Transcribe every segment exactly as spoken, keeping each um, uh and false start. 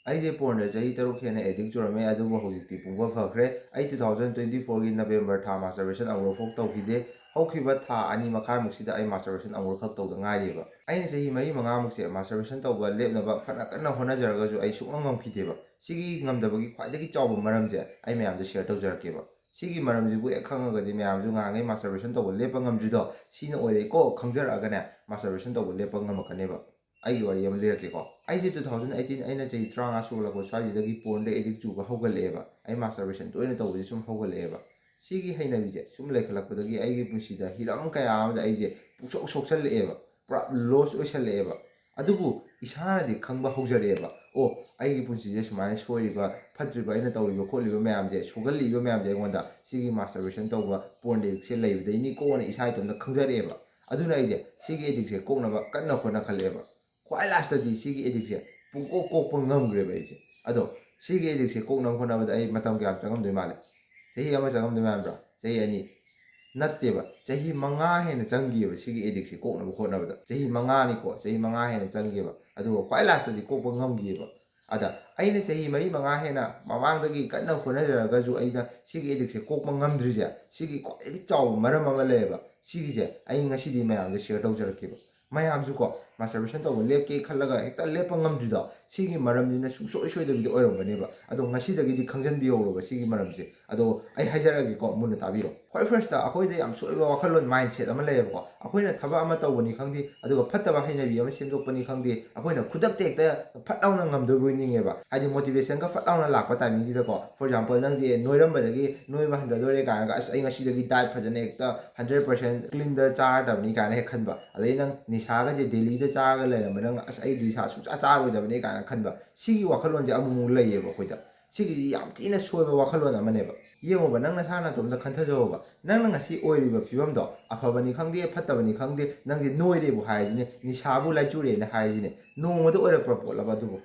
ꯑꯩꯁꯦ ꯄꯣꯔꯟꯗ ꯆꯍꯤ ꯇꯔꯨꯛ ꯍꯦꯟꯅ ꯑꯦꯗꯤꯛ ꯆꯨꯔꯝꯃꯦ, ꯑꯗꯨꯕꯨ ꯍꯧꯖꯤꯛꯇꯤ ꯄꯨꯡꯐ ꯐꯈ꯭ꯔꯦ꯫ ꯑꯩ two thousand twenty fourꯒꯤ ꯅꯕꯦꯝꯕꯔ ꯊꯥ ꯃꯥꯁꯇꯔꯕꯦꯁꯟ ꯑꯃꯨꯛꯐꯥꯎ ꯇꯧꯈꯤꯗꯦ꯫ ꯍꯧꯈꯤꯕ ꯊꯥ ꯑꯅꯤ ꯃꯈꯥꯏꯃꯨꯛꯁꯤꯗ ꯑꯩ ꯃꯥꯁꯇꯔꯕꯦꯁꯟ ꯑꯃꯨꯛꯈꯛ ꯇꯧꯗ ꯉꯥꯏꯔꯤꯕ꯫ ꯑꯩꯅ ꯆꯍꯤ ꯃꯔꯤ ꯃꯉꯥꯃꯨꯛꯁꯦ ꯃꯥꯁꯇꯔꯕꯦꯁꯟ ꯇꯧꯕ ꯂꯦꯞꯅꯕ ꯐꯅ ꯀꯟꯅ ꯍꯣꯠꯅꯖꯔꯒꯁꯨ ꯑꯩ ꯁꯨꯡꯉꯝ ꯉꯝꯈꯤꯗꯦꯕ꯫ ꯁꯤꯒꯤ ꯉꯝꯗꯕꯒꯤ ꯈ꯭ꯋꯥꯏꯗꯒꯤ ꯆꯥꯎꯕ ꯃꯔꯝꯁꯦ ꯑꯩ ꯃꯌꯥꯝꯗ ꯁꯤꯌꯔ ꯇꯧꯖꯔꯛꯀꯦꯕ꯫ ꯁꯤꯒꯤ ꯃꯔꯝꯁꯤꯕꯨ ꯍꯦꯛ ꯈꯪꯉꯒꯗꯤ ꯃꯌꯥꯝꯁꯨ ꯉꯍꯥꯟꯈꯩ ꯃꯥꯁꯇꯔꯕꯦꯁꯟ ꯇꯧꯕ ꯂꯦꯞꯄ ꯉꯝꯗ꯭ꯔꯤꯗꯣ ꯁꯤꯅ ꯑꯣꯏꯔꯦꯀꯣ ꯈꯪꯖꯔꯛꯑꯒꯅꯦ ꯃꯥꯁꯇꯔꯕꯦꯁꯟ ꯇꯧꯕ ꯂꯦꯞꯄ ꯉꯝꯃꯛꯀꯅꯦꯕ꯫ ꯑꯩꯒꯤ ꯋꯥꯔꯤ ꯑꯃ ꯂꯤꯔꯛꯀꯦꯀꯣ꯫ ꯑꯩꯁꯦ two thousand eighteen, ꯑꯩꯅ ꯆꯍꯤ ꯇꯔꯥꯃꯉꯥ ꯁꯨꯔꯛꯄ ꯁ꯭ꯋꯥꯏꯁꯤꯗꯒꯤ ꯄꯣꯔꯟꯗ ꯑꯦꯗꯤꯛ ꯆꯨꯕ ꯍꯧꯒꯠꯂꯛꯑꯦꯕ꯫ ꯑꯩ ꯃꯥꯁꯇꯔꯕꯦꯁꯟ ꯇꯣꯏꯅ ꯇꯧꯕꯁꯦ ꯁꯨꯝ ꯍꯧꯒꯠꯂꯛꯑꯦꯕ꯫ ꯁꯤꯒꯤ ꯍꯩꯅꯕꯤꯁꯦ ꯁꯨꯝ ꯂꯩꯈꯠꯂꯛꯄꯗꯒꯤ ꯑꯩꯒꯤ ꯄꯨꯟꯁꯤꯗ ꯍꯤꯔꯝ ꯀꯌꯥ ꯑꯃꯗ ꯑꯩꯁꯦ ꯄꯨꯡꯁꯣꯛ ꯁꯣꯛꯆꯜꯂꯛꯑꯦꯕ꯫ ꯄꯨꯔꯥ ꯂꯣꯁ ꯑꯣꯏꯁꯜꯂꯛꯑꯦꯕ꯫ ꯑꯗꯨꯕꯨ ꯏꯁꯥꯅꯗꯤ ꯈꯪꯕ ꯍꯧꯖꯔꯛꯑꯦꯕ, ꯑꯣ, ꯑꯩꯒꯤ ꯄꯨꯟꯁꯤꯁꯦ ꯁꯨꯃꯥꯏꯅ ꯁꯣꯏꯔꯤꯕ, ꯐꯠꯇ꯭ꯔꯤꯕ, ꯑꯩꯅ ꯇꯧꯔꯤꯕ ꯈꯣꯠꯂꯤꯕ ꯃꯌꯥꯝꯁꯦ, ꯁꯣꯛꯍꯜꯂꯤꯕ ꯃꯌꯥꯝꯁꯦ ꯑꯩꯉꯣꯟꯗ ꯁꯤꯒꯤ ꯃꯥꯁꯇꯔꯕꯦꯁꯟ ꯇꯧꯕ ꯄꯣꯔꯟ ꯑꯦꯗꯤꯛꯁꯦ ꯂꯩꯕꯗꯩꯅꯤꯀꯣꯅ ꯏꯁꯥ ꯏꯇꯣꯝꯇ ꯈꯪꯖꯔꯛꯑꯦꯕ꯫ ꯑꯗꯨꯅ ꯑꯩꯁꯦ ꯁꯤꯒꯤ ꯑꯦꯗꯤꯛꯁꯦ ꯀꯣꯛꯅꯕ ꯀꯟꯅ ꯍꯣꯠꯅꯈꯠꯂꯛꯑꯦꯕ꯫ ꯈ꯭ꯋꯥꯏ ꯂꯥꯁꯇꯗꯤ ꯁꯤꯒꯤ ꯑꯦꯗꯤꯛꯁꯦ ꯄꯨꯡꯀꯣꯛ ꯀꯣꯛꯄ ꯉꯝꯈ꯭ꯔꯦꯕ ꯑꯩꯁꯦ꯫ ꯑꯗꯣ ꯁꯤꯒꯤ ꯑꯦꯗꯤꯛꯁꯦ ꯀꯣꯛꯅꯕ ꯍꯣꯠꯅꯕꯗ ꯑꯩ ꯃꯇꯝ ꯀꯌꯥꯝ ꯆꯪꯉꯝꯗꯣꯏ ꯃꯥꯜꯂꯦ? ꯆꯍꯤ ꯑꯃ ꯆꯪꯉꯝꯗꯣꯏ ꯃꯥꯟꯕ꯭ꯔꯥ? ꯆꯍꯤ ꯑꯅꯤ? ꯅꯠꯇꯦꯕ, ꯆꯍꯤ ꯃꯉꯥ ꯍꯦꯟꯅ ꯆꯪꯈꯤꯑꯕ ꯁꯤꯒꯤ ꯑꯦꯗꯤꯛꯁꯦ ꯀꯣꯛꯅꯕ ꯍꯣꯠꯅꯕꯗ꯫ ꯆꯍꯤ ꯃꯉꯥꯅꯤꯀꯣ, ꯆꯍꯤ ꯃꯉꯥ ꯍꯦꯟꯅ ꯆꯪꯈꯤꯑꯕ꯫ ꯑꯗꯨꯒ ꯈ꯭ꯋꯥꯏ ꯂꯥꯁꯇꯗꯤ ꯀꯣꯛꯄ ꯉꯝꯈꯤꯑꯕ꯫ ꯑꯗ ꯑꯩꯅ ꯆꯍꯤ ꯃꯔꯤ ꯃꯉꯥ ꯍꯦꯟꯅ ꯃꯃꯥꯡꯗꯒꯤ ꯀꯟꯅ ꯍꯣꯠꯅꯖꯔꯒꯁꯨ ꯑꯩꯅ ꯁꯤꯒꯤ ꯑꯦꯗꯤꯛꯁꯦ ꯀꯣꯛꯄ ꯉꯝꯗ꯭ꯔꯤꯁꯦ, ꯁꯤꯒꯤ ꯈ꯭ꯋꯥꯏꯗꯒꯤ ꯆꯥꯎꯕ ꯃꯔꯝ ꯑꯃ ꯂꯩꯌꯦꯕ꯫ ꯁꯤꯒꯤꯁꯦ ꯑꯩ ꯉꯁꯤꯗꯤ ꯃꯌꯥꯝꯗ ꯁꯤꯌꯔ ꯇꯧꯖꯔꯛꯀꯦꯕ꯫ ꯃꯌꯥꯝꯁꯨꯀꯣ, ꯃꯥꯁꯇꯔꯕꯦꯁꯟ ꯇꯧꯕ ꯂꯦꯞꯀꯦ ꯈꯜꯂꯒ ꯍꯦꯛꯇ ꯂꯦꯞꯄ ꯉꯝꯗ꯭ꯔꯤꯗꯣ, ꯁꯤꯒꯤ ꯃꯔꯝꯁꯤꯅ ꯁꯨꯡꯁꯣꯏ ꯁꯣꯏꯗꯕꯤꯗ ꯑꯣꯏꯔꯝꯒꯅꯦꯕ꯫ ꯑꯗꯣ ꯉꯁꯤꯗꯒꯤꯗꯤ ꯈꯪꯖꯟꯕꯤꯍꯧꯔꯣꯕ ꯁꯤꯒꯤ ꯃꯔꯝꯁꯦ꯫ ꯑꯗꯣ ꯑꯩ ꯍꯥꯏꯖꯔꯛꯑꯒꯦꯀꯣ, ꯃꯨꯟꯅ ꯇꯥꯕꯤꯔꯣ꯫ ꯈ꯭ꯋꯥꯏ ꯐꯥꯔꯁꯇ ꯑꯩꯈꯣꯏꯗ ꯌꯥꯝ ꯁꯣꯏꯕ ꯋꯥꯈꯜꯂꯣꯟ, ꯃꯥꯏꯟꯁꯦꯠ ꯑꯃ ꯂꯩꯌꯦꯕꯀꯣ꯫ ꯑꯩꯈꯣꯏꯅ ꯊꯕꯛ ꯑꯃ ꯇꯧꯕꯅꯤ ꯈꯪꯗꯦ, ꯑꯗꯨꯒ ꯐꯠꯇꯕ ꯍꯩꯅꯕꯤ ꯑꯃ ꯁꯦꯝꯗꯣꯛꯄꯅꯤ ꯈꯪꯗꯦ, ꯑꯩꯈꯣꯏꯅ ꯈꯨꯗꯛꯇ ꯍꯦꯛꯇ ꯐꯠ ꯂꯥꯎꯅ ꯉꯝꯗꯣꯏꯕꯣꯏ ꯅꯤꯡꯉꯦꯕ꯫ ꯍꯥꯏꯗꯤ ꯃꯣꯇꯤꯚꯦꯁꯟꯒ ꯐꯠ ꯂꯥꯎꯅ ꯂꯥꯛꯄ ꯇꯥꯏꯃꯤꯡꯁꯤꯗꯀꯣ, for example, ꯅꯪꯁꯦ ꯅꯣꯏꯔꯝꯕꯗꯒꯤ ꯅꯣꯏꯕ ꯍꯟꯊꯗꯣꯔꯦ ꯀꯥꯏꯅꯒ, "ꯑꯁ, ꯑꯩ ꯉꯁꯤꯗꯒꯤ ꯗꯥꯏꯠ ꯐꯖꯅ ꯍꯦꯛꯇ ꯍꯟꯗ꯭ꯔꯦꯠ ꯄꯥꯔꯁꯦꯟ ꯀ꯭ꯂꯤꯟꯗ ꯆꯥꯔꯗꯕꯅꯤ" ꯀꯥꯏꯅ ꯍꯦꯛ ꯈꯟꯕ꯫ ꯑꯗꯩ ꯅꯪ ꯅꯤꯁꯥꯒꯁꯦ ꯗꯦꯂꯤꯗ ꯆꯥꯔꯒ ꯂꯩꯔꯝꯕ ꯅꯪꯅ, "ꯑꯁ, ꯑꯩ ꯅꯤꯁꯥ ꯁꯨꯡꯆꯥ ꯆꯥꯔꯣꯏꯗꯕꯅꯤ" ꯀꯥꯏꯅ ꯈꯟꯕ꯫ ꯁꯤꯒꯤ ꯋꯥꯈꯜꯂꯣꯟꯁꯦ ꯑꯃꯨꯛꯃꯨꯛ ꯂꯩꯌꯦꯕ ꯑꯩꯈꯣꯏꯗ꯫ ꯁꯤꯒꯤꯁꯤ ꯌꯥꯝ ꯊꯤꯅ ꯁꯣꯏꯕ ꯋꯥꯈꯜꯂꯣꯟ ꯑꯃꯅꯦꯕ꯫ ꯌꯦꯡꯉꯣꯕ, ꯅꯪ ꯅꯁꯥ ꯅꯇꯣꯝꯇ ꯈꯟꯊꯖꯧꯕ꯫ ꯅꯪꯅ ꯉꯁꯤ ꯑꯣꯏꯔꯤꯕ ꯐꯤꯕꯝꯗꯣ, ꯑꯐꯕꯅꯤ ꯈꯪꯗꯦ, ꯐꯠꯇꯕꯅꯤ ꯈꯪꯗꯦ, ꯅꯪꯁꯦ ꯅꯣꯏꯔꯦꯕꯨ ꯍꯥꯏꯔꯤꯁꯤꯅꯦ, ꯅꯤꯁꯥꯕꯨ ꯂꯥꯏꯆꯨꯔꯦꯅ ꯍꯥꯏꯔꯤꯁꯤꯅꯦ, ꯅꯣꯡꯃꯗ ꯑꯣꯏꯔꯛꯄ ꯄꯣꯠꯂꯕ ꯑꯗꯨꯕꯨ?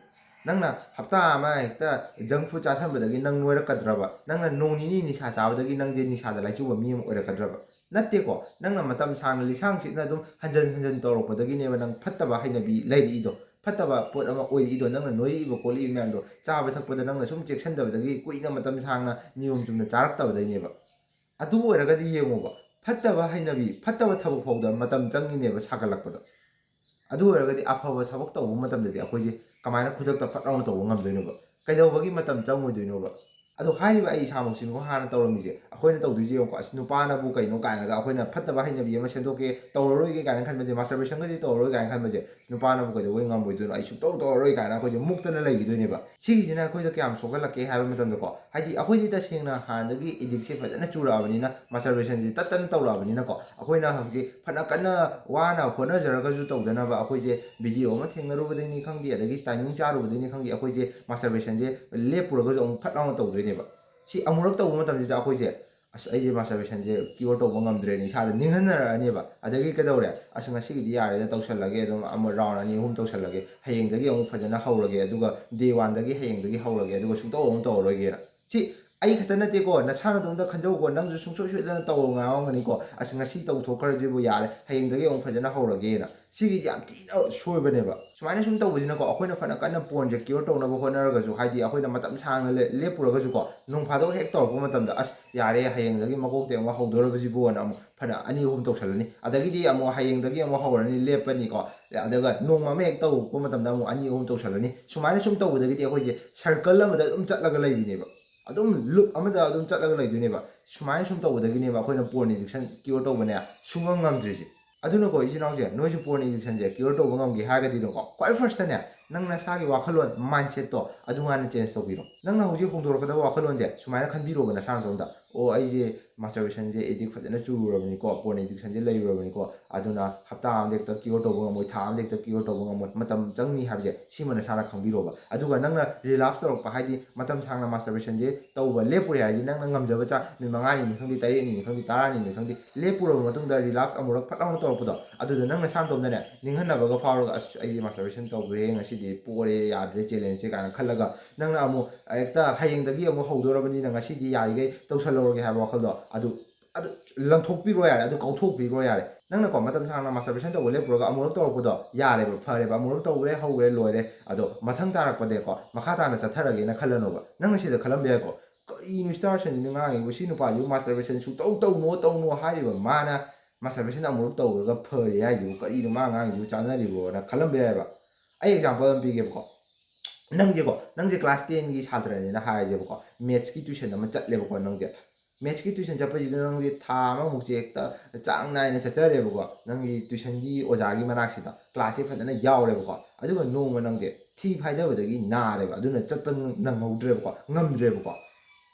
ꯅꯪꯅ ꯍꯞꯇꯥ ꯑꯃ ꯍꯦꯛꯇ ꯖꯪ ꯐꯨꯗ ꯆꯥꯁꯟꯕꯗꯒꯤ ꯅꯪ ꯅꯣꯏꯔꯛꯀꯗ꯭ꯔꯕ? ꯅꯪꯅ ꯅꯣꯡ ꯅꯤꯅꯤ ꯅꯤꯁꯥ ꯆꯥꯕꯗꯒꯤ ꯅꯪꯁꯦ ꯅꯤꯁꯥꯗ ꯂꯥꯏꯆꯨꯕ ꯃꯤ ꯑꯃ ꯑꯣꯏꯔꯛꯀꯗ꯭ꯔꯕ? ꯅꯠꯇꯦꯀꯣ꯫ ꯅꯪꯅ ꯃꯇꯝ ꯁꯥꯡꯅ ꯂꯤꯁꯥꯡ ꯁꯤꯠꯅ ꯑꯗꯨꯝ ꯍꯟꯖꯟ ꯍꯟꯖꯟ ꯇꯧꯔꯛꯄꯗꯒꯤꯅꯦꯕ ꯅꯪ ꯐꯠꯇꯕ ꯍꯩꯅꯕꯤ ꯂꯩꯔꯛꯏꯗꯣ꯫ ꯐꯠꯇꯕ ꯄꯣꯠ ꯑꯃ ꯑꯣꯏꯔꯛꯏꯗꯣ, ꯅꯪꯅ ꯅꯣꯏꯔꯛꯏꯕ ꯈꯣꯠꯂꯛꯏꯕ ꯃꯌꯥꯝꯗꯣ ꯆꯥꯕ ꯊꯛꯄꯗ ꯅꯪꯅ ꯁꯨꯝ ꯆꯦꯛꯁꯤꯟꯗꯕꯗꯒꯤ, ꯀꯨꯏꯅ ꯃꯇꯝ ꯁꯥꯡꯅ ꯅꯤꯌꯣꯝ ꯆꯨꯝꯅ ꯆꯥꯔꯛꯇꯕꯗꯩꯅꯦꯕ꯫ ꯑꯗꯨ ꯑꯣꯏꯔꯒꯗꯤ ꯌꯦꯡꯉꯣꯕ, ꯐꯠꯇꯕ ꯍꯩꯅꯕꯤ, ꯐꯠꯇꯕ ꯊꯕꯛ ꯐꯥꯎꯗ ꯃꯇꯝ ꯆꯪꯉꯤꯅꯦꯕ ꯁꯥꯒꯠꯂꯛꯄꯗ꯫ ꯑꯗꯨ ꯑꯣꯏꯔꯒꯗꯤ ꯑꯐꯕ ꯊꯕꯛ ꯇꯧꯕ ꯃꯇꯝꯗꯗꯤ ꯑꯩꯈꯣꯏꯁꯦ ꯀꯃꯥꯏꯅ ꯈꯨꯗꯛꯇ ꯐꯠ ꯂꯥꯎꯅ ꯇꯧꯕ ꯉꯝꯗꯣꯏꯅꯣꯕ? ꯀꯩꯗꯧꯕꯒꯤ ꯃꯇꯝ ꯆꯪꯉꯣꯏꯗꯣꯏꯅꯣꯕ? ꯑꯗꯣ ꯍꯥꯏꯔꯤꯕ ꯑꯩ ꯏꯁꯥꯃꯛꯁꯤꯅꯀꯣ, ꯍꯥꯟꯅ ꯇꯧꯔꯝꯃꯤꯁꯦ, ꯑꯩꯈꯣꯏꯅ ꯇꯧꯗꯣꯏꯁꯦ ꯌꯦꯡꯉꯨꯀꯣ, "ꯑꯁ, ꯅꯨꯄꯥꯅꯕꯨ ꯀꯩꯅꯣ?" ꯀꯥꯏꯅꯒ ꯑꯩꯈꯣꯏꯅ ꯐꯠꯇꯕ ꯍꯩꯅꯕꯤ ꯑꯃ ꯁꯦꯝꯗꯣꯛꯀꯦ, "ꯇꯧꯔꯔꯣꯏꯒꯦ" ꯀꯥꯏꯅ ꯈꯟꯕꯁꯦ, ꯃꯥꯁꯇꯔꯕꯦꯁꯟꯒꯁꯦ ꯇꯧꯔꯔꯣꯏ ꯀꯥꯏꯅ ꯈꯟꯕꯁꯦ, ꯅꯨꯄꯥꯅꯕꯨ ꯀꯩꯗꯧꯕꯩ ꯉꯝꯃꯣꯏꯗꯣꯏꯅꯣ? "ꯑꯩ ꯁꯨꯡꯇꯧ ꯇꯧꯔꯔꯣꯏ" ꯀꯥꯏꯅ ꯑꯩꯈꯣꯏꯁꯦ ꯃꯨꯛꯇꯅ ꯂꯩꯈꯤꯗꯣꯏꯅꯦꯕ꯫ ꯁꯤꯒꯤꯁꯤꯅ ꯑꯩꯈꯣꯏꯗ ꯀꯌꯥꯝ ꯁꯣꯛꯍꯜꯂꯛꯀꯦ ꯍꯥꯏꯕ ꯃꯇꯝꯗꯀꯣ, ꯍꯥꯏꯗꯤ ꯑꯩꯈꯣꯏꯗꯤ ꯇꯁꯦꯡꯅ ꯍꯥꯟꯅꯗꯒꯤ ꯑꯦꯗꯤꯛꯁꯦ ꯐꯖꯅ ꯆꯨꯔꯛꯑꯕꯅꯤꯅ, ꯃꯥꯁꯇꯔꯕꯦꯁꯟꯁꯦ ꯇꯠꯇꯅ ꯇꯧꯔꯛꯑꯕꯅꯤꯅꯀꯣ, ꯑꯩꯈꯣꯏꯅ ꯍꯧꯖꯤꯛ ꯐꯅ ꯀꯟꯅ ꯋꯥꯅ ꯍꯣꯠꯅꯖꯔꯒꯁꯨ ꯇꯧꯗꯅꯕ, ꯑꯩꯈꯣꯏꯁꯦ ꯚꯤꯗꯤꯑꯣ ꯑꯃ ꯊꯦꯡꯅꯔꯨꯕꯗꯩꯅꯤ ꯈꯪꯗꯦ, ꯑꯗꯒꯤ ꯇꯥꯏꯃꯤꯡ ꯆꯥꯔꯨꯕꯗꯩꯅꯤ ꯈꯪꯗꯦ, ꯑꯩꯈꯣꯏꯁꯦ ꯃꯥꯁꯇꯔꯕꯦꯁꯟꯁꯦ ꯂꯦꯞꯄꯨꯔꯒꯁꯨ ꯑꯃꯨꯛ ꯐꯠ ꯂꯥꯎꯅ ꯇꯧꯗꯣꯏꯅꯦꯕ꯫ ꯁꯤ ꯑꯃꯨꯔꯛ ꯇꯧꯕ ꯃꯇꯝꯁꯤꯗ ꯑꯩꯈꯣꯏꯁꯦ, "ꯑꯁ, ꯑꯩꯁꯦ ꯃꯥꯁꯇꯔꯕꯦꯁꯟꯁꯦ ꯀ꯭ꯌꯣꯔ ꯇꯧꯕ ꯉꯝꯗ꯭ꯔꯦꯅ" ꯏꯁꯥꯗ ꯅꯤꯡꯍꯟꯅꯔꯛꯑꯅꯦꯕ꯫ ꯑꯗꯒꯤ ꯀꯩꯗꯧꯔꯦ? "ꯑꯁ, ꯉꯁꯤꯒꯤꯗꯤ ꯌꯥꯔꯦꯗ, ꯇꯧꯁꯜꯂꯒꯦ, ꯑꯗꯨꯝ ꯑꯃ ꯔꯥꯎꯟ ꯑꯅꯤ ꯑꯍꯨꯝ ꯇꯧꯁꯜꯂꯒꯦ, ꯍꯌꯦꯡꯗꯒꯤ ꯑꯃꯨꯛ ꯐꯖꯅ ꯍꯧꯔꯒꯦ, ꯑꯗꯨꯒ ꯗꯦ ꯋꯥꯟꯗꯒꯤ ꯍꯌꯦꯡꯗꯒꯤ ꯍꯧꯔꯒꯦ, ꯑꯗꯨꯒ ꯁꯨꯡꯇꯧ ꯑꯃꯨꯛ ꯇꯧꯔꯔꯣꯏꯒꯦꯅ"꯫ ꯁꯤ ꯑꯩ ꯈꯛꯇ ꯅꯠꯇꯦꯀꯣ, ꯅꯁꯥ ꯅꯇꯣꯝꯇ ꯈꯟꯖꯧꯀꯣ, ꯅꯪꯁꯨ ꯁꯨꯡꯁꯣꯏ ꯁꯣꯏꯗꯅ ꯇꯧꯔꯣ ꯉꯥꯎꯔꯝꯒꯅꯤꯀꯣ꯫ "ꯑꯁ, ꯉꯁꯤ ꯇꯧꯊꯣꯛꯈ꯭ꯔꯁꯤꯕꯨ, ꯌꯥꯔꯦ, ꯍꯌꯦꯡꯗꯒꯤ ꯑꯃꯨꯛ ꯐꯖꯅ ꯍꯧꯔꯒꯦꯅ"꯫ ꯁꯤꯒꯤ ꯌꯥꯝ ꯊꯤꯅ ꯁꯣꯏꯕꯅꯦꯕ꯫ ꯁꯨꯃꯥꯏꯅ ꯁꯨꯝ ꯇꯧꯕꯁꯤꯅꯀꯣ, ꯑꯩꯈꯣꯏꯅ ꯐꯅ ꯀꯟꯅ ꯄꯣꯔꯟꯁꯦ ꯀ꯭ꯌꯣꯔ ꯇꯧꯅꯕ ꯍꯣꯠꯅꯔꯒꯁꯨ, ꯍꯥꯏꯗꯤ ꯑꯩꯈꯣꯏꯅ ꯃꯇꯝ ꯁꯥꯡꯅ ꯂꯦ-, ꯂꯦꯞꯄꯨꯔꯒꯁꯨꯀꯣ, ꯅꯣꯡ ꯐꯥꯗꯣꯛ ꯍꯦꯛ ꯇꯧꯔꯛꯄ ꯃꯇꯝꯗ, "ꯑꯁ, ꯌꯥꯔꯦ, ꯍꯌꯦꯡꯗꯒꯤ ꯃꯀꯣꯛꯇꯩ ꯑꯃꯨꯛ ꯍꯧꯗꯣꯔꯕꯁꯤꯕꯨꯅ" ꯑꯃꯨꯛ ꯐꯅ ꯑꯅꯤ ꯑꯍꯨꯝ ꯇꯧꯁꯜꯂꯅꯤ꯫ ꯑꯗꯒꯤꯗꯤ ꯑꯃꯨꯛ ꯍꯌꯦꯡꯗꯒꯤ ꯑꯃꯨꯛ ꯍꯧꯔꯅꯤ, ꯂꯦꯞꯄꯅꯤꯀꯣ꯫ ꯑꯗꯨꯒ ꯅꯣꯡꯃ ꯑꯃ ꯍꯦꯛ ꯇꯧꯔꯛꯄ ꯃꯇꯝꯗ ꯑꯃꯨꯛ ꯑꯅꯤ ꯑꯍꯨꯝ ꯇꯧꯁꯜꯂꯅꯤ꯫ ꯁꯨꯃꯥꯏꯅ ꯁꯨꯝ ꯇꯧꯕꯗꯒꯤꯗꯤ ꯑꯩꯈꯣꯏꯁꯦ ꯁꯔꯀꯜ ꯑꯃꯗ ꯑꯗꯨꯝ ꯆꯠꯂꯒ ꯂꯩꯕꯤꯅꯦꯕ꯫ ꯑꯗꯨꯝ ꯂꯨꯞ ꯑꯃꯗ ꯑꯗꯨꯝ ꯆꯠꯂꯒ ꯂꯩꯗꯣꯏꯅꯦꯕ꯫ ꯁꯨꯃꯥꯏꯅ ꯁꯨꯝ ꯇꯧꯕꯗꯒꯤꯅꯦꯕ ꯑꯩꯈꯣꯏꯅ ꯄꯣꯔꯟ ꯑꯦꯗꯤꯛꯁꯟ ꯀ꯭ꯌꯣꯔ ꯇꯧꯕꯅꯦ ꯁꯨꯡꯉꯝ ꯉꯝꯗ꯭ꯔꯤꯁꯦ꯫ ꯑꯗꯨꯅꯀꯣ, ꯏꯆꯤꯟ ꯏꯅꯥꯎꯁꯦ, ꯅꯣꯏꯁꯨ ꯄꯣꯔꯟ ꯑꯦꯗꯤꯛꯁꯟꯁꯦ ꯀ꯭ꯌꯣꯔ ꯇꯧꯕ ꯉꯝꯒꯦ ꯍꯥꯏꯔꯒꯗꯤꯅꯀꯣ, ꯈ꯭ꯋꯥꯏ ꯐꯥꯔꯁꯇꯅꯦ, ꯅꯪ ꯅꯁꯥꯒꯤ ꯋꯥꯈꯜꯂꯣꯟ, ꯃꯥꯏꯟꯁꯦꯠꯇꯣ, ꯑꯗꯨ ꯍꯥꯟꯅ ꯆꯦꯟꯖ ꯇꯧꯕꯤꯔꯣ꯫ ꯅꯪꯅ ꯍꯧꯖꯤꯛ ꯍꯣꯡꯗꯣꯔꯛꯀꯗꯕ ꯋꯥꯈꯜꯂꯣꯟꯁꯦ ꯁꯨꯃꯥꯏꯅ ꯈꯟꯕꯤꯔꯣꯕ ꯅꯁꯥ ꯅꯇꯣꯝꯇ, "ꯑꯣ, ꯑꯩꯁꯦ ꯃꯥꯁꯇꯔꯕꯦꯁꯟꯁꯦ ꯑꯦꯗꯤꯛ ꯐꯖꯅ ꯆꯨꯔꯨꯔꯕꯅꯤꯀꯣ, ꯄꯣꯔꯟ ꯑꯦꯗꯤꯛꯁꯟꯁꯦ ꯂꯩꯔꯨꯔꯕꯅꯤꯀꯣ, ꯑꯗꯨꯅ ꯍꯞꯇꯥ ꯑꯃꯗ ꯍꯦꯛꯇ ꯀ꯭ꯌꯣꯔ ꯇꯧꯕ ꯉꯝꯃꯣꯏ, ꯊꯥ ꯑꯃꯗ ꯍꯦꯛꯇ ꯀ꯭ꯌꯣꯔ ꯇꯧꯕ ꯉꯝꯃꯣꯏ, ꯃꯇꯝ ꯆꯪꯅꯤ" ꯍꯥꯏꯕꯁꯦ ꯁꯤꯃ ꯅꯁꯥꯅ ꯈꯪꯕꯤꯔꯣꯕ꯫ ꯑꯗꯨꯒ ꯅꯪꯅ ꯔꯤꯂꯥꯞꯁ ꯇꯧꯔꯛꯄ, ꯍꯥꯏꯗꯤ ꯃꯇꯝ ꯁꯥꯡꯅ ꯃꯥꯁꯇꯔꯕꯦꯁꯟꯁꯦ ꯇꯧꯕ ꯂꯦꯞꯄꯨꯔꯦ ꯍꯥꯏꯁꯦ, ꯅꯪꯅ ꯉꯝꯖꯕ ꯆꯥꯡ, ꯅꯨꯃꯤꯠ ꯃꯉꯥꯅꯤꯅꯤ ꯈꯪꯗꯦ, ꯇꯔꯦꯠꯅꯤꯅꯤ ꯈꯪꯗꯦ, ꯂꯦꯞꯄꯨꯔꯕ ꯃꯇꯨꯡꯗ ꯔꯤꯂꯥꯞꯁ ꯑꯃꯨꯔꯛ ꯐꯠ ꯂꯥꯎꯅ ꯇꯧꯔꯛꯄꯗꯣ, ꯑꯗꯨꯗ ꯅꯪ ꯅꯁꯥ ꯅꯇꯣꯝꯗꯅꯦ ꯅꯤꯡꯍꯟꯅꯕꯒ ꯐꯥꯎꯔꯒ, "ꯑꯁ, ꯑꯩꯗꯤ ꯃꯥꯁꯇꯔꯕꯦꯁꯟ ꯇꯧꯈ꯭ꯔꯦ, ꯉꯁꯤꯗꯤ ꯄꯣꯔꯦ, ꯌꯥꯗ꯭ꯔꯦ, ꯆꯦꯂꯦꯟꯖꯁꯦ" ꯀꯥꯏꯅ ꯈꯜꯂꯒ, ꯅꯪꯅ ꯑꯃꯨꯛ ꯍꯦꯛꯇ ꯍꯌꯦꯡꯗꯒꯤ ꯑꯃꯨꯛ ꯍꯧꯗꯣꯔꯕꯅꯤꯅ ꯉꯁꯤꯗꯤ ꯌꯥꯔꯤꯈꯩ ꯇꯧꯁꯜꯍꯧꯔꯒꯦ ꯍꯥꯏꯕ ꯋꯥꯈꯜꯗꯣ, ꯑꯗꯨ ꯂꯪꯊꯣꯛꯄꯤꯔꯣ ꯌꯥꯔꯦ, ꯑꯗꯨ ꯀꯥꯎꯊꯣꯛꯄꯤꯔꯣ ꯌꯥꯔꯦ꯫ ꯅꯪꯅꯀꯣ ꯃꯇꯝ ꯁꯥꯡꯅ masturbation ꯇꯧꯕ ꯂꯦꯞꯄꯨꯔꯒ ꯑꯃꯨꯔꯛ ꯇꯧꯔꯛꯄꯗꯣ ꯌꯥꯔꯦꯕ, ꯐꯔꯦꯕ, ꯑꯃꯨꯔꯛ ꯇꯧꯈ꯭ꯔꯦ, ꯍꯧꯈ꯭ꯔꯦ, ꯂꯣꯏꯔꯦ꯫ ꯑꯗꯣ ꯃꯊꯪ ꯇꯥꯔꯛꯄꯗꯀꯣ ꯃꯈꯥ ꯇꯥꯅ ꯆꯠꯊꯔꯒꯦꯅ ꯈꯜꯂꯅꯣꯕ꯫ ꯅꯪꯅ ꯁꯤꯗ ꯈꯜꯂꯝꯕ ꯌꯥꯏꯀꯣ, "ꯀꯔꯤꯅꯣ ꯁꯤ ꯇꯥꯔꯁꯟꯁꯤꯅ ꯉꯥꯡꯉꯤꯕ, ꯁꯤ ꯅꯨꯄꯥꯁꯤꯕꯨ masturbation ꯁꯨꯡꯇꯧ ꯇꯧꯅꯣ ꯇꯧꯅꯣ ꯍꯥꯏꯔꯤꯕ, ꯃꯥꯅ masturbation ꯑꯃꯨꯔꯛ ꯇꯧꯔꯒ ꯐꯔꯦ ꯍꯥꯏꯁꯤꯕꯨ ꯀꯔꯤꯅꯣ ꯃꯥ ꯉꯥꯡꯉꯤꯁꯤꯕꯨ ꯆꯥꯟꯅꯔꯤꯕꯣꯅ" ꯈꯜꯂꯝꯕ ꯌꯥꯏꯕ꯫ ꯑꯩ example ꯑꯃ ꯄꯤꯒꯦꯕꯀꯣ꯫ ꯅꯪꯁꯦꯀꯣ, ꯅꯪꯁꯦ class tenꯒꯤ ꯁꯥꯇ꯭ꯔꯅꯦꯅ ꯍꯥꯏꯔꯁꯦꯕꯀꯣ, mathsꯀꯤ tuition ꯑꯃ ꯆꯠꯂꯦꯕꯀꯣ ꯅꯪꯁꯦ꯫ Mathsꯀꯤ tuition ꯆꯠꯄꯁꯤꯗ ꯅꯪꯁꯦ ꯊꯥ ꯑꯃꯃꯨꯛꯁꯦ ꯍꯦꯛꯇ ꯆꯥꯡ ꯅꯥꯏꯅ ꯆꯠꯆꯔꯦꯕꯀꯣ, ꯅꯪꯒꯤ tuitionꯒꯤ ꯑꯣꯖꯥꯒꯤ ꯃꯅꯥꯛꯁꯤꯗ classꯁꯦ ꯐꯖꯅ ꯌꯥꯎꯔꯦꯕꯀꯣ꯫ ꯑꯗꯨꯒ ꯅꯣꯡꯃ ꯅꯪꯁꯦ ꯊꯤ ꯐꯥꯏꯗꯕꯗꯒꯤ ꯅꯥꯔꯦꯕ, ꯑꯗꯨꯅ ꯆꯠꯄ ꯅꯪꯍꯧꯗ꯭ꯔꯦꯕꯀꯣ, ꯉꯝꯗ꯭ꯔꯦꯕꯀꯣ꯫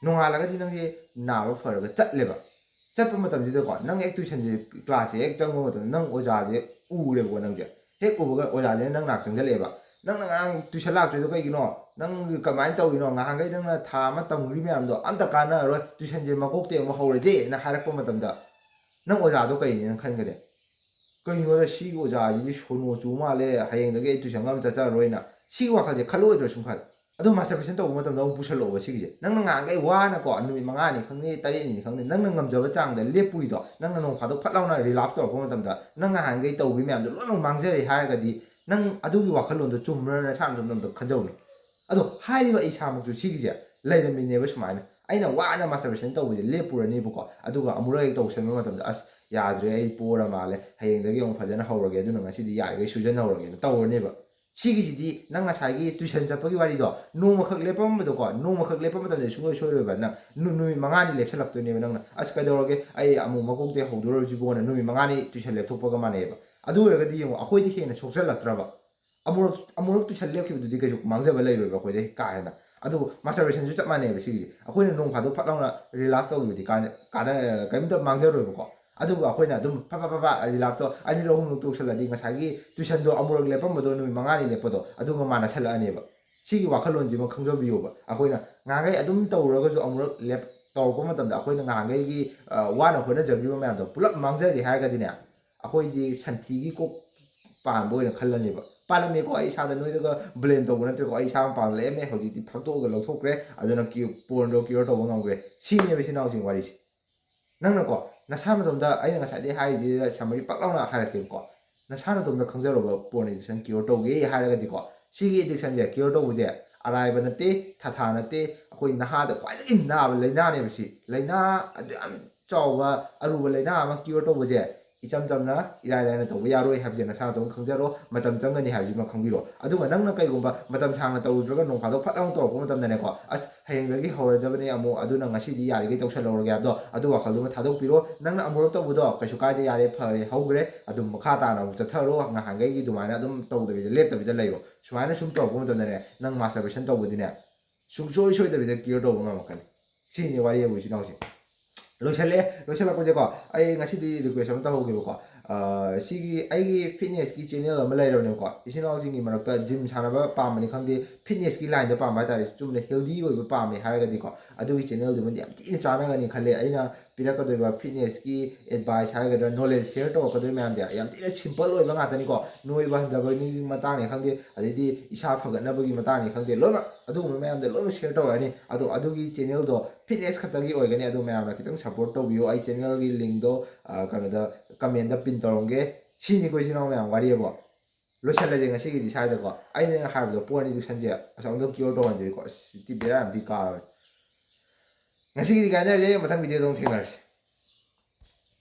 ꯅꯣꯡꯉꯥꯜꯂꯒꯗꯤ ꯅꯪꯁꯦ ꯅꯥꯕ ꯐꯔꯒ ꯆꯠꯂꯦꯕ꯫ ꯆꯠꯄ ꯃꯇꯝꯁꯤꯗꯀꯣ, ꯅꯪ ꯍꯦꯛ tuitionꯁꯦ, classꯁꯦ ꯍꯦꯛ ꯆꯪꯕ ꯃꯇꯝꯗ ꯅꯪ ꯑꯣꯖꯥꯁꯦ ꯎꯔꯦꯕꯀꯣ, ꯅꯪꯁꯦ ꯍꯦꯛ ꯎꯕꯒ ꯑꯣꯖꯥꯁꯤꯅ ꯅꯪ ꯅꯥꯛ ꯆꯪꯁꯤꯜꯂꯛꯑꯦꯕ꯫ "ꯅꯪꯅ ꯉꯔꯥꯡ tuition ꯂꯥꯛꯇ꯭ꯔꯤꯗꯣ ꯀꯩꯒꯤꯅꯣ? ꯅꯪ ꯀꯃꯥꯏꯅ ꯇꯧꯔꯤꯅꯣ? ꯉꯍꯥꯟꯈꯩ ꯅꯪꯅ ꯊꯥ ꯑꯃ ꯇꯝꯈ꯭ꯔꯤ ꯃꯌꯥꯝꯗꯣ ꯑꯝꯇ ꯀꯥꯟꯅꯔꯔꯣꯏ, tuitionꯁꯦ ꯃꯀꯣꯛꯇꯩ ꯑꯃꯨꯛ ꯍꯧꯔꯁꯦꯅ" ꯍꯥꯏꯔꯛꯄ ꯃꯇꯝꯗ, ꯅꯪ ꯑꯣꯖꯥꯗꯣ ꯀꯩꯅꯦꯅ ꯈꯟꯒꯅꯤ? "ꯀꯩꯅꯣꯗ, ꯁꯤꯒꯤ ꯑꯣꯖꯥꯁꯤꯗꯤ ꯁꯣꯅꯣ ꯆꯨ ꯃꯥꯜꯂꯦ, ꯍꯌꯦꯡꯗꯒꯤ ꯑꯩ tuitionꯒ ꯑꯝ ꯆꯠꯆꯔꯔꯣꯏꯅ", ꯁꯤꯒꯤ ꯋꯥꯈꯜꯁꯦ ꯈꯜꯂꯛꯑꯣꯏꯗ꯭ꯔꯣ ꯁꯨꯡꯈꯟ? ꯑꯗꯣ masturbation ꯇꯧꯕ ꯃꯇꯝꯗ ꯑꯃꯨꯛ ꯄꯨꯁꯜꯂꯛꯑꯣꯕ ꯁꯤꯒꯤꯁꯦ꯫ ꯅꯪꯅ ꯉꯍꯥꯟꯈꯩ ꯋꯥꯅꯀꯣ, ꯅꯨꯃꯤꯠ ꯃꯉꯥꯅꯤ ꯈꯪꯗꯦ, ꯇꯔꯦꯠꯅꯤꯅꯤ ꯈꯪꯗꯦ, ꯅꯪꯅ ꯉꯝꯖꯕ ꯆꯥꯡꯗ ꯂꯦꯞꯄꯨꯏꯗꯣ, ꯅꯪꯅ ꯅꯣꯡ ꯐꯥꯗꯣꯛ ꯐꯠ ꯂꯥꯎꯅ relapse ꯇꯧꯔꯛꯄ ꯃꯇꯝꯗ, ꯅꯪ ꯉꯍꯥꯟꯈꯩ ꯇꯧꯈ꯭ꯔꯤ ꯃꯌꯥꯝꯗꯣ ꯂꯣꯏꯅꯃꯛ ꯃꯥꯡꯖꯔꯦ ꯍꯥꯏꯔꯒꯗꯤ, ꯅꯪ ꯑꯗꯨꯒꯤ ꯋꯥꯈꯜꯂꯣꯟꯗꯣ ꯆꯨꯝꯕ꯭ꯔꯥ ꯅꯁꯥꯅ ꯅꯇꯣꯝꯇ ꯈꯟꯖꯧꯅꯦ꯫ ꯑꯗꯣ ꯍꯥꯏꯔꯤꯕ ꯑꯩ ꯏꯁꯥꯃꯛꯁꯨ ꯁꯤꯒꯤꯁꯦ ꯂꯩꯔꯝꯃꯤꯅꯦꯕ ꯁꯨꯃꯥꯏꯅ꯫ ꯑꯩꯅ ꯋꯥꯅ masturbation ꯇꯧꯕꯁꯦ ꯂꯦꯞꯄꯨꯔꯅꯦꯕꯀꯣ, ꯑꯗꯨꯒ ꯑꯃꯨꯔꯛ ꯍꯦꯛ ꯇꯧꯁꯟꯕ ꯃꯇꯝꯗ, "ꯑꯁ, ꯌꯥꯗ꯭ꯔꯦ, ꯑꯩ ꯄꯣꯔ ꯃꯥꯜꯂꯦ, ꯍꯌꯦꯡꯗꯒꯤ ꯑꯃꯨꯛ ꯐꯖꯅ ꯍꯧꯔꯒꯦ, ꯑꯗꯨꯅ ꯉꯁꯤꯗꯤ ꯌꯥꯔꯤꯈꯩ ꯁꯨꯖꯟꯍꯧꯔꯒꯦꯅ" ꯇꯧꯔꯅꯦꯕ꯫ ꯁꯤꯒꯤꯁꯤꯗꯤ ꯅꯪ ꯉꯁꯥꯏꯒꯤ tuition ꯆꯠꯄꯒꯤ ꯋꯥꯔꯤꯗꯣ, ꯅꯣꯡꯃꯈꯛ ꯂꯦꯞꯄꯝꯕꯗꯣꯀꯣ, ꯅꯣꯡꯃꯈꯛ ꯂꯦꯞꯄ ꯃꯇꯝꯗ ꯁꯨꯡꯁꯣꯏ ꯁꯣꯏꯔꯣꯏꯕ꯫ ꯅꯪ ꯅꯨ-, ꯅꯨꯃꯤꯠ ꯃꯉꯥꯅꯤ ꯂꯦꯞꯁꯜꯂꯛꯇꯣꯏꯅꯦꯕ ꯅꯪꯅ, "ꯑꯁ, ꯀꯩꯗꯧꯔꯒꯦ, ꯑꯩ ꯑꯃꯨꯛ ꯃꯀꯣꯛꯇꯩ ꯍꯧꯗꯣꯔꯁꯤꯕꯣꯅ" ꯅꯨꯃꯤꯠ ꯃꯉꯥꯅꯤ tuition ꯂꯦꯞꯊꯣꯛꯄꯒ ꯃꯥꯟꯅꯩꯌꯦꯕ꯫ ꯑꯗꯨ ꯑꯣꯏꯔꯒꯗꯤ ꯌꯦꯡꯉꯣ, ꯑꯩꯈꯣꯏꯗ ꯍꯦꯟꯅ ꯁꯣꯛꯆꯜꯂꯛꯇ꯭ꯔꯕ? ꯑꯃꯨꯔꯛ, ꯑꯃꯨꯔꯛ tuition ꯂꯦꯞꯈꯤꯕꯗꯨꯗꯤ ꯀꯩꯁꯨ ꯃꯥꯡꯖꯕ ꯂꯩꯔꯣꯏꯕ ꯑꯩꯈꯣꯏꯗ ꯀꯥ ꯍꯦꯟꯅ꯫ ꯑꯗꯨꯕꯨ masturbationꯁꯨ ꯆꯞ ꯃꯥꯟꯅꯩꯕ ꯁꯤꯒꯤꯁꯦ꯫ ꯑꯩꯈꯣꯏꯅ ꯅꯣꯡ ꯐꯥꯗꯣꯛ ꯐꯠ ꯂꯥꯎꯅ relapse ꯇꯧꯈꯤꯕꯗꯤ ꯀꯥꯟꯅ-, ꯀꯥꯟꯅ-, ꯀꯔꯤꯝꯇ ꯃꯥꯡꯖꯔꯣꯏꯕꯀꯣ꯫ ꯑꯗꯨꯕꯨ ꯑꯩꯈꯣꯏꯅ ꯑꯗꯨꯝ ꯐꯠ ꯐꯠ ꯐꯠ ꯐꯠ relapseꯇꯣ ꯑꯅꯤꯔꯛ ꯑꯍꯨꯝꯂꯛ ꯇꯧꯁꯜꯂꯗꯤ ꯉꯁꯥꯏꯒꯤ tuitionꯗꯣ ꯑꯃꯨꯔꯛ ꯂꯦꯞꯄꯝꯕꯗꯣ ꯅꯨꯃꯤꯠ ꯃꯉꯥꯅꯤ ꯂꯦꯞꯄꯗꯣ ꯑꯗꯨꯒ ꯃꯥꯟꯅꯁꯜꯂꯛꯑꯅꯦꯕ꯫ ꯁꯤꯒꯤ ꯋꯥꯈꯜꯂꯣꯟꯁꯤꯃ ꯈꯪꯖꯕꯤꯌꯣꯕ꯫ ꯑꯩꯈꯣꯏꯅ ꯉꯍꯥꯟꯈꯩ ꯑꯗꯨꯝ ꯇꯧꯔꯒꯁꯨ ꯑꯃꯨꯔꯛ ꯂꯦꯞ-, ꯇꯧꯔꯛꯄ ꯃꯇꯝꯗ ꯑꯩꯈꯣꯏꯅ ꯉꯍꯥꯟꯈꯩꯒꯤ, ꯑ, ꯋꯥꯅ ꯍꯣꯠꯅꯖꯈꯤꯕ ꯃꯌꯥꯝꯗꯣ ꯄꯨꯂꯞ ꯃꯥꯡꯖꯔꯦ ꯍꯥꯏꯔꯒꯗꯤꯅꯦ, ꯑꯩꯈꯣꯏꯁꯤ ꯁꯟꯊꯤꯒꯤ ꯀꯣꯛ ꯄꯥꯟꯕ ꯑꯣꯏꯅ ꯈꯜꯂꯅꯦꯕ꯫ ꯄꯥꯜꯂꯝꯃꯦꯀꯣ, ꯑꯩ ꯏꯁꯥꯗ ꯅꯣꯏꯗꯒ blame ꯇꯧꯕ ꯅꯠꯇ꯭ꯔꯦꯀꯣ, ꯑꯩ ꯏꯁꯥ ꯄꯥꯜꯂꯝꯃꯦ, ꯍꯧꯖꯤꯛꯇꯤ ꯐꯥꯛꯇꯣꯛꯑꯒ ꯂꯧꯊꯣꯛꯈ꯭ꯔꯦ, ꯑꯗꯨꯅ ꯀ꯭ꯌꯨ-, pornꯗꯣ cure ꯇꯧꯕ ꯉꯝꯈ꯭ꯔꯦ꯫ ꯁꯤꯅꯦꯕ ꯏꯆꯤꯟ ꯏꯅꯥꯎꯁꯤꯡ ꯋꯥꯔꯤꯁꯦ꯫ ꯅꯪꯅꯀꯣ ꯅꯁꯥ ꯅꯇꯣꯝꯗ, ꯑꯩꯅ ꯉꯁꯥꯏꯗꯒꯤ ꯍꯥꯏꯔꯤꯁꯤꯗ summary ꯄꯥꯛ ꯂꯥꯎꯅ ꯍꯥꯏꯔꯛꯀꯦꯕꯀꯣ, ꯅꯁꯥ ꯅꯇꯣꯝꯗ ꯈꯪꯖꯔꯣꯕ porn addiction cure ꯇꯧꯒꯦ ꯍꯥꯏꯔꯒꯗꯤꯀꯣ, ꯁꯤꯒꯤ addiction ꯁꯦ cure ꯇꯧꯕꯁꯦ ꯑꯔꯥꯏꯕ ꯅꯠꯇꯦ, ꯊꯥꯊꯥ ꯅꯠꯇꯦ꯫ ꯑꯩꯈꯣꯏ ꯅꯍꯥꯗ ꯈ꯭ꯋꯥꯏꯗꯒꯤ ꯅꯥꯕ ꯂꯥꯏꯅꯥꯅꯦꯕ ꯁꯤ꯫ ꯂꯥꯏꯅꯥ ꯑꯗꯨ ꯌꯥꯝ ꯆꯥꯎꯕ ꯑꯔꯨꯕ ꯂꯥꯏꯅꯥ ꯑꯃ cure ꯇꯧꯕꯁꯦ ꯏꯆꯝ ꯆꯝꯅ ꯏꯔꯥꯏ ꯂꯥꯏꯅ ꯇꯧꯕ ꯌꯥꯔꯣꯏ ꯍꯥꯏꯕꯁꯦ ꯅꯁꯥ ꯅꯇꯣꯝ ꯈꯪꯖꯔꯣ, ꯃꯇꯝ ꯆꯪꯒꯅꯤ ꯍꯥꯏꯕꯁꯤꯃ ꯈꯪꯕꯤꯔꯣ꯫ ꯑꯗꯨꯒ ꯅꯪꯅ ꯀꯩꯒꯨꯝꯕ ꯃꯇꯝ ꯁꯥꯡꯅ ꯇꯧꯔꯨꯗ꯭ꯔꯒ ꯅꯣꯡ ꯐꯥꯗꯣꯛ ꯐꯠ ꯂꯥꯎꯅ ꯇꯧꯔꯛꯄ ꯃꯇꯝꯗꯅꯦꯀꯣ, "ꯑꯁ, ꯍꯌꯦꯡꯗꯒꯤ ꯍꯧꯔꯗꯕꯅꯦ ꯑꯃꯨꯛ, ꯑꯗꯨꯅ ꯉꯁꯤꯗꯤ ꯌꯥꯔꯤꯈꯩ ꯇꯧꯁꯜꯍꯧꯔꯒꯦ" ꯍꯥꯏꯕꯗꯣ, ꯑꯗꯨ ꯋꯥꯈꯜꯗꯨꯃ ꯊꯥꯗꯣꯛꯄꯤꯔꯣ꯫ ꯅꯪꯅ ꯑꯃꯨꯔꯛ ꯇꯧꯕꯗꯣ ꯀꯩꯁꯨ ꯀꯥꯏꯗꯦ, ꯌꯥꯔꯦ, ꯐꯔꯦ, ꯍꯧꯈ꯭ꯔꯦ, ꯑꯗꯨꯝ ꯃꯈꯥ ꯇꯥꯅ ꯑꯃꯨꯛ ꯆꯠꯊꯔꯣ꯫ ꯉꯍꯥꯟꯈꯩꯒꯤ ꯑꯗꯨꯃꯥꯏꯅ ꯑꯗꯨꯝ ꯇꯧꯗꯕꯤꯗ, ꯂꯦꯞꯇꯕꯤꯗ ꯂꯩꯔꯣ꯫ ꯁꯨꯃꯥꯏꯅ ꯁꯨꯝ ꯇꯧꯔꯛꯄ ꯃꯇꯝꯗꯅꯦ, ꯅꯪ masturbation ꯇꯧꯕꯗꯤꯅꯦ, ꯁꯨꯡꯁꯣꯏ ꯁꯣꯏꯗꯕꯤꯗ cure ꯇꯧꯕ ꯉꯝꯃꯛꯀꯅꯤ꯫ ꯁꯤꯅꯤ ꯋꯥꯔꯤ ꯑꯕꯨ ꯏꯆꯤꯟ ꯏꯅꯥꯎꯁꯦ꯫ ꯂꯣꯏꯁꯜꯂꯦ꯫ ꯂꯣꯏꯁꯜꯂꯛꯄꯁꯦꯀꯣ, ꯑꯩ ꯉꯁꯤꯗꯤ request ꯑꯃ ꯇꯧꯍꯧꯒꯦꯕꯀꯣ꯫ ꯑ, ꯁꯤꯒꯤ ꯑꯩꯒꯤ fitness ꯀꯤ channel ꯑꯃ ꯂꯩꯔꯕꯅꯦꯕꯀꯣ꯫ ꯏꯆꯤꯟ ꯏꯅꯥꯎꯁꯤꯡꯒꯤ ꯃꯔꯛꯇ gym ꯁꯥꯟꯅꯕ ꯄꯥꯝꯕꯅꯤ ꯈꯪꯗꯦ, fitness ꯀꯤ line ꯗ ꯄꯥꯝꯕ ꯍꯥꯏꯇꯥꯔꯦ, ꯆꯨꯝꯅ healthy ꯑꯣꯏꯕ ꯄꯥꯝꯃꯦ ꯍꯥꯏꯔꯒꯗꯤꯀꯣ, ꯑꯗꯨꯒꯤ channel ꯗꯨꯃꯗꯤ ꯌꯥꯝ ꯊꯤꯅ ꯆꯥꯟꯅꯒꯅꯤ ꯈꯜꯂꯦ꯫ ꯑꯩꯅ ꯄꯤꯔꯛꯀꯗꯣꯏꯕ fitness ꯀꯤ advice ꯍꯥꯏꯒꯗ꯭ꯔꯥ, knowledge share ꯇꯧꯔꯛꯀꯗꯣꯏ ꯃꯌꯥꯝꯁꯦ ꯌꯥꯝ ꯊꯤꯅ simple ꯑꯣꯏꯕ ꯉꯥꯛꯇꯅꯤꯀꯣ꯫ ꯅꯣꯏꯕ ꯍꯟꯊꯕꯒꯤ ꯃꯇꯥꯡꯅꯤ ꯈꯪꯗꯦ, ꯑꯗꯩꯗꯤ ꯏꯁꯥ ꯐꯒꯠꯅꯕꯒꯤ ꯃꯇꯥꯡꯅꯤ ꯈꯪꯗꯦ, ꯂꯣꯏꯅꯃꯛ ꯑꯗꯨꯒꯨꯝꯕ ꯃꯌꯥꯝꯗ ꯂꯣꯏꯅꯃꯛ share ꯇꯧꯔꯛꯑꯅꯤ꯫ ꯑꯗꯣ ꯑꯗꯨꯒꯤ channel ꯗꯣ fitness ꯈꯛꯇꯒꯤ ꯑꯣꯏꯒꯅꯤ꯫ ꯑꯗꯣ ꯃꯌꯥꯝꯅ ꯈꯤꯇꯪ support ꯇꯧꯕꯤꯌꯣ꯫ ꯑꯩ channel ꯒꯤ link ꯗꯣ, ꯑ, ꯀꯩꯅꯣꯗ, comment ꯗ pin ꯇꯧꯔꯝꯒꯦ꯫ ꯁꯤꯅꯤꯀꯣ ꯏꯆꯤꯟ ꯏꯅꯥꯎ ꯃꯌꯥꯝ ꯋꯥꯔꯤ ꯑꯕꯣ꯫ ꯂꯣꯏꯁꯜꯂꯁꯦ ꯉꯁꯤꯒꯤꯗꯤ ꯁ꯭ꯋꯥꯏꯗꯀꯣ꯫ ꯑꯩꯅ ꯍꯥꯏꯕꯗꯣ porn addiction ꯁꯦ ꯑꯁꯣꯝꯗ cure ꯇꯧꯍꯟꯁꯦꯀꯣ꯫ ꯑꯁ, ꯁꯤꯗꯤ ꯕꯦꯔꯥ ꯌꯥꯝ ꯊꯤ ꯀꯥꯔꯕꯅꯤ꯫ ꯉꯁꯤꯒꯤꯗꯤ ꯀꯥꯏꯅꯔꯁꯦ, ꯃꯊꯪ video ꯗ ꯑꯃꯨꯛ ꯊꯦꯡꯅꯔꯁꯤ꯫